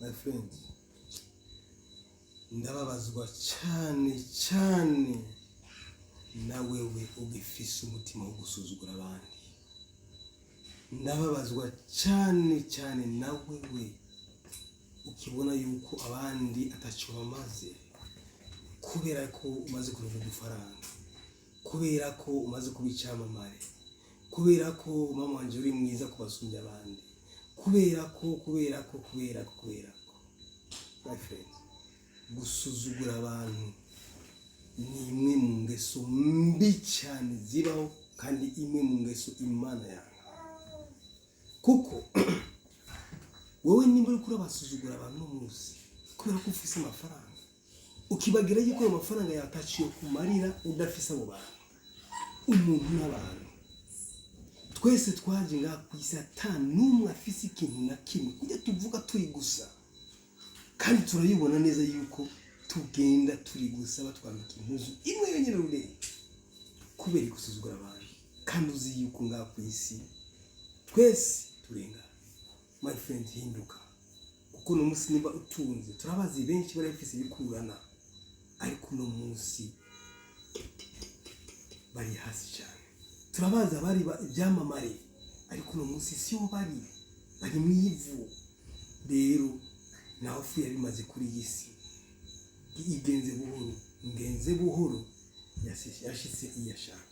My friend, ndababazwa cyane cyane na wewe ugifise umutima wo gusuzugura abandi. Ndababazwa cyane cyane na wewe ukibona yuko abandi atacyo bamaze kubera ko umaze kuronka udufaranga, kubera ko umaze kuba icyamamare, kubera ko mama wanje uri mwiza kubasumbya abandi, kubera ko, kubera ko, kubera ko, kubera ko. My friend, gusuzugura abantu ni imwe mu ngeso mbi cyane zibaho, kandi imwe mu ngeso Imana yanga, kuko wowe nimba uriko urabasuzugura abantu uno munsi kubera ko ufise amafaranga, ukibagira yuko ayo mafaranga yataciye kumarira udafise abo bantu. Umuntu n'abantu twese twaje ngaha ku isi ata n'umwe afise ikintu na kimwe. Kujya tuvuga turi gusa, kandi turabibona neza yuko tugenda turi gusa, batwambika impuzu imwe yonyine rureba. Kubera gusuzugura abantu kandi uzi yuko ngaha ku isi twese turengana? My friend, hinduka, kuko uno munsi niba utunze, turabazi benshi bari bafise ibikurana, ariko uno munsi bari hasi cyane. Turabazi abari ibyamamare, ariko uno munsi siho bari, bari mu ivu. Rero nawe ufu yabimaze kuri iyi si, igenze buhoro, ngenze buhoro, yashitse iyo ashaka.